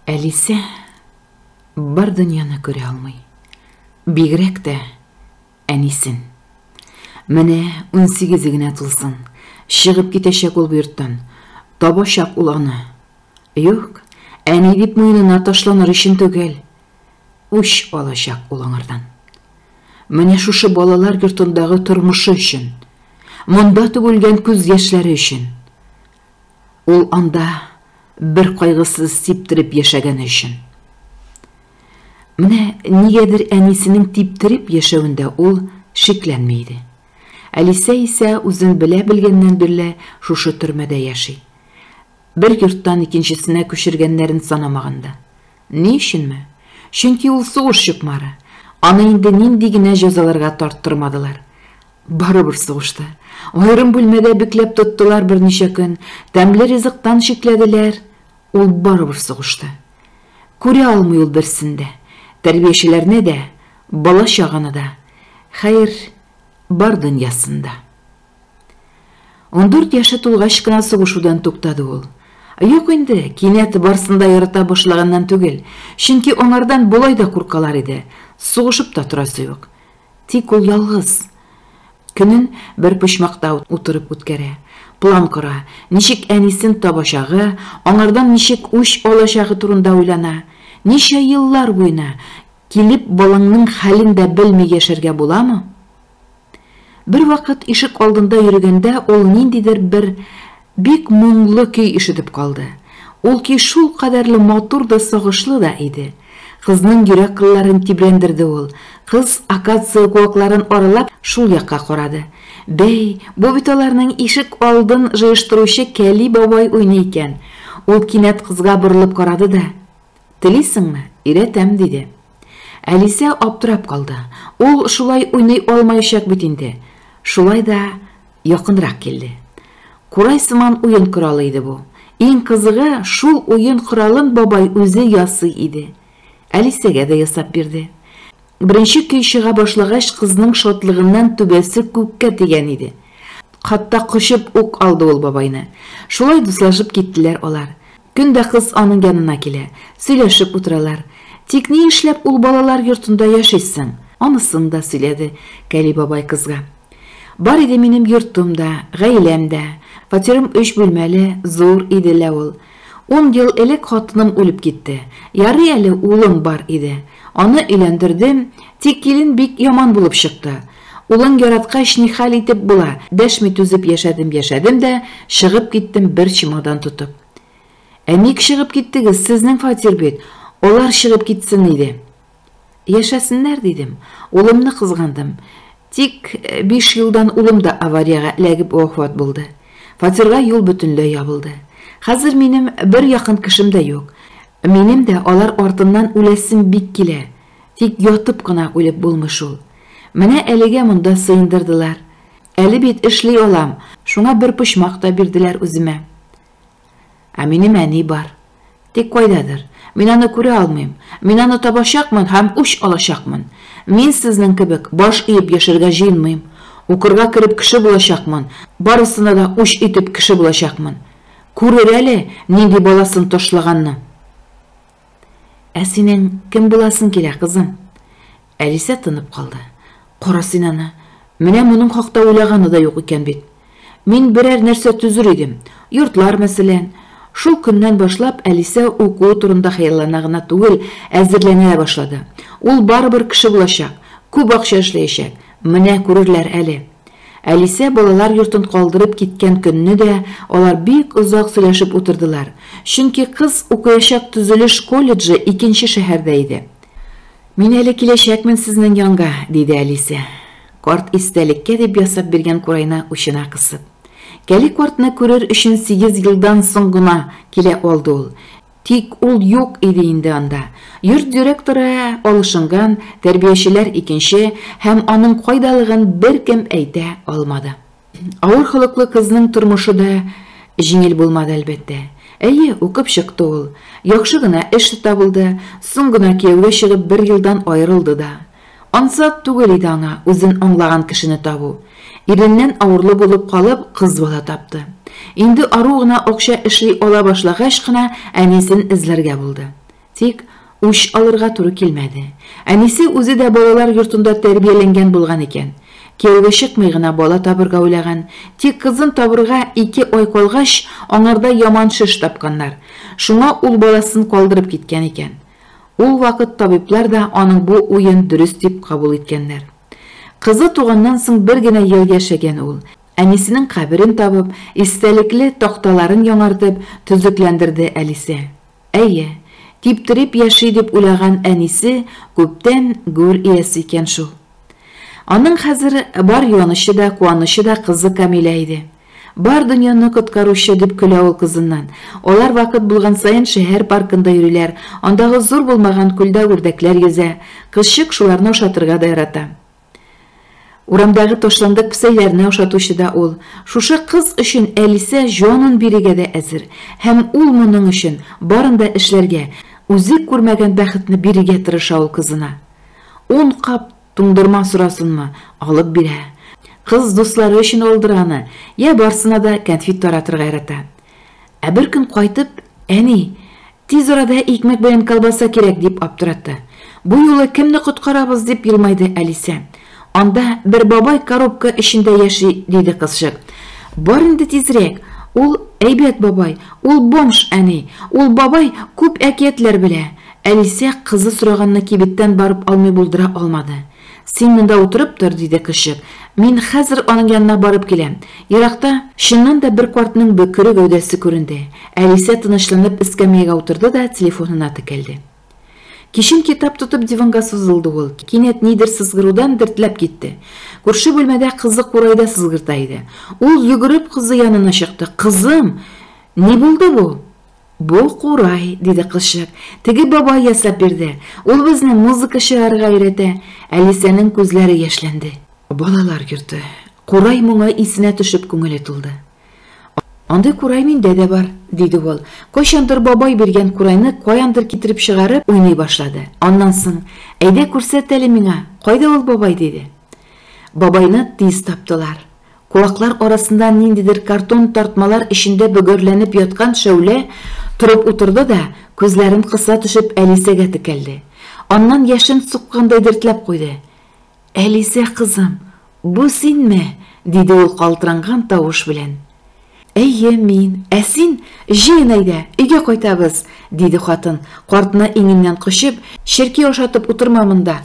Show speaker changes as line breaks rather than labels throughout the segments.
Әлисә бар дөньяны күрә алмый. Бигрәк тә әнисен. Менә 18-е генә тулсын. Чыгып китәчәк ул бу йорттан. Табачак ул аны. Юк, әни дип муенына ташланыр өчен түгел. Үч алачак ул аңардан. Менә шушы балалар йортындагы тормышы өчен. Монда түгелгән күз яшьләре өчен. Ул анда бер кайгысыз типтереп яшәгәне өчен. Менә нигәдер әнисенең типтереп яшәвендә ул шикләнми иде. Алисә исә үзен белә белгәннән бирле шушы төрмәдә яши. Бер йорттан икенчесенә күчергәннәрен санамаганда. Ни өченме? Чөнки ул сугыш чукмары. Аны инде нинди генә җәзаларга тарттырмадылар. Барыбер сугышты. Аерым бүлмәдә бикләп тоттылар берничә көн, тәмле ризыктан чикләделәр. Ул барыбер сугышты. Күрә алмый ул берсен дә. Тәрбиячеләрне дә, бала чаганы да. Хәер, бар дөньясын да. 14 яше тулгач кына сугышудан туктады ул. Юк инде, кинәт барсын да ярата башлаганнан түгел. Чөнки аңардан болай да куркалар иде. Сугышып та торасы юк. Тик ул ялгыз. Көнен бер почмакта утырып үткәрә. План кора, ничек әнисен табачагы, аңардан ничек үч алачагы турында уйлана. Ничә еллар буена килеп балаңның хәлен дә белми яшәргә буламы? Бер вакыт ишек алдында йөргәндә ул ниндидер бер бик моңлы көй ишетеп калды. Ул көй шул кадәрле матур да сагышлы да иде. Кызның йөрәк кылларын тибрәндерде ул. Кыз акация куакларын аралап шул якка карады. Бәй, бу бит аларның ишек алдын җыештыручы Кәли бабай уйный икән. Ул кинәт кызга борылып карады да, "Телисеңме? Өйрәтәм", диде. Әлисә аптырап калды. Ул шулай уйный алмаячак бит инде. Шулай да якынрак килде. Курай сыман уен коралы иде бу. Иң кызыгы, шул уен коралын бабай үзе ясый иде. Әлисәгә дә ясап бирде. Беренче көй чыга башлагач, кызның шатлыгыннан түбәсе күккә тигән иде. Хатта кочып ук алды ул бабайны. Шулай дуслашып киттеләр алар. Көн дә кыз аның янына килә, сөйләшеп утыралар. Тик ни эшләп ул балалар йортында яшисең? Анысын да сөйләде Кәли бабай кызга. Бар иде минем йортым да, гаиләм дә. Фатирым өч бүлмәле, зур иде лә ул. 10 ел элек хатыным үлеп китте. Ярый әле улым бар иде. Аны өйләндердем, тик килен бик яман булып чыкты. Улың яраткач ни хәл итеп була? Дәшми түзеп яшәдем, яшәдем дә, чыгып киттем бер чемодан тотып. Ә ник чыгып киттегез? Сезнең фатир бит. Алар чыгып китсен иде. Яшәсеннәр дидем. Улымны кызгандым. Тик 5 елдан улым да авариягә эләгеп вафат булды. Фатирга юл бөтенләй ябылды. Хәзер минем бер якын кешем дә юк. Минем дә алар артыннан үләсем бик килә. Тик ятып кына үлеп булмый шул. Менә әлегә монда сыендырдылар. Әле бит эшли алам, шуңа бер почмак та бирделәр үземә. Ә минем әни бар. Тик кайдадыр. Мин аны күрә алмыйм. Мин аны табачакмын һәм үч алачакмын. Мин сезнең кебек баш иеп яшәргә җыенмыйм. Укырга кереп кеше булачакмын. Барысына да үч итеп кеше булачакмын. Күрер әле, нинди баласын ташлаганны. Ә синең кем буласың килә, кызым? Әлисә тынып калды. Кара син аны. Менә моның хакта уйлаганы да юк икән бит. Мин берәр нәрсә төзер идем. Йортлар, мәсәлән. Шул көннән башлап Әлисә укуы турында хыяллана гына түгел, әзерләнә дә башлады. Ул барыбер кеше булачак, күп акча эшләячәк. Менә күрерләр әле. Әлисә балалар йортын калдырып киткән көнне дә алар бик озак сөйләшеп утырдылар. Чөнки кыз укыячак төзелеш колледжы икенче шәһәрдә иде. Мин әле киләчәкмен сезнең янга, диде Әлисә. Карт истәлеккә дип ясап биргән курайны учына кысып. Кәли картны күрер өчен 8 елдан соң гына килә алды ул. Тик ул юк иде инде анда. Йорт директоры алышынган, тәрбиячеләр икенче һәм аның кайдалыгын беркем әйтә алмады. Авыр холыклы кызның тормышы да җиңел булмады әлбәттә. Әйе, укып чыкты ул. Яхшы гына эш тә табылды, соң гына кияүгә чыгып бер елдан аерылды да. Ансат түгел иде аңа үзен аңлаган кешене табу. Иреннән авырлы булып калып, кыз бала тапты. Инде ару гына акча эшли ала башлагач кына әнисен эзләргә булды. Тик үч алырга туры килмәде. Әнисе үзе дә балалар йортында тәрбияләнгән булган икән. Кияүгә чыкмый гына бала табырга уйлаган. Тик кызын табырга ике ай калгач, аңарда яман шеш тапканнар. Шуңа ул баласын калдырып киткән икән. Ул вакыт табиблар да аның бу уен дөрес дип кабул иткәннәр. Кызы туганнан соң бер генә ел яшәгән ул. Әнисенең каберен табып, истәлекле такталарын яңартып, төзекләндерде Алисә. Әйе, типтереп яши дип уйлаган әнисе күптән гүр иясе икән шул. Аның хәзер бар юанычы да, куанычы да кызы Камилә иде. Бар дөньяны коткаручы, дип көлә ул кызыннан. Алар вакыт булган саен шәһәр паркында йөриләр, андагы зур булмаган күлдә үрдәкләр йөзә. Кызчык шуларны ашатырга да ярата. Урамдагы ташландык песәйләрне ашатучы да ул. Шушы кыз өчен Әлисә җанын бирергә дә әзер. Һәм ул моның өчен барын да эшләргә, үзе күрмәгән бәхетне бирергә тырыша ул кызына. Ун кап туңдырма сорасынмы, алып бирә. Кыз дуслары өчен алдыра аны, я барсына да кәнфит таратырга ярата. Ә бер көн кайтып, Әни, тиз арада икмәк белән колбаса кирәк, дип аптыратты. Бу юлы кемне коткарабыз, дип елмайды Алисә. Анда бер бабай коробка эчендә яши, диде кызчык. Бар инде тизрәк. Ул әйбәт бабай, ул бомж, әни. Ул бабай күп әкиятләр белә. Алисә кызы сораганны кибеттән барып алмый булдыра алмады. Син монда утырып тор, диде кызчык. Мин хәзер аның янына барып киләм. Еракта, чыннан да бер картның бөкре гәүдәсе күренде. Алисә тынычланып эскәмиягә утырды да телефонына текәлде. Кичен китап тотып диванга сузылды ул. Кинәт нидер сызгырудан дертләп китте. Күрше бүлмәдә кызы курайда сызгырта иде. Ул йөгереп кызы янына чыкты. Кызым, ни булды бу? Бу курай, диде кызчык. Теге бабай ясап бирде. Ул безне музыка чыгарырга өйрәтә. Алисәнең күзләре яшьләнде. Балалар йорты. Курай моңа исенә төшеп күңеле тулды. Андый курай миндә дә бар, диде ул. Кайчандыр бабай биргән курайны каяндыр китереп чыгарып уйный башлады. Аннан соң, әйдә күрсәт әле миңа, кайда ул бабай, диде. Бабайны тиз таптылар. Куаклар арасында ниндидер картон тартмалар эчендә бөгәрләнеп яткан шәүлә торып утырды да, күзләрен кыса төшеп Әлисәгә текәлде. Аннан яшен суккандай дертләп куйды. Әлисә кызым, бу синме? диде ул калтыранган тавыш белән. Әйе, мин. Ә син, җыен әйдә, өйгә кайтабыз, диде хатын, картны иңеннән кочып, черки ашатып утырма монда.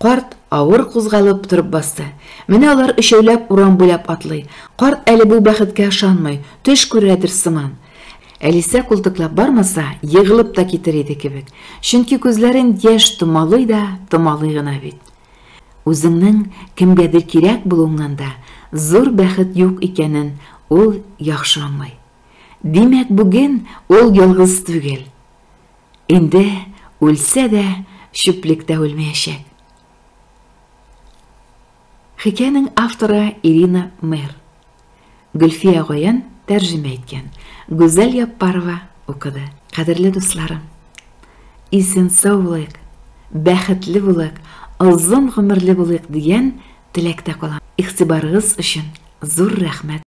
Карт авыр кузгалып торып басты. Менә алар өчәүләп урам буйлап атлый. Карт әле бу бәхеткә ышанмый, төш күрәдер сыман. Әлисә култыклап бармаса, егылып та китер иде кебек. Чөнки күзләрен яшь томалый да томалый гына бит. Үзеңнең кемгәдер кирәк булуыңнан да зур бәхет юк икәнен ул яхшы аңлый. Димәк, бүген ул ялгыз түгел. Инде үлсә дә чүплектә үлмәячәк. Хикәянең авторы Ирина Мэр. Гөлфия Гаян тәрҗемә иткән. Гүзәл Яппарова укыды. Кадерле дусларым, исән-сау булыйк, бәхетле булыйк, озын гомерле булыйк дигән теләктә калам. Игътибарыгыз өчен зур рәхмәт.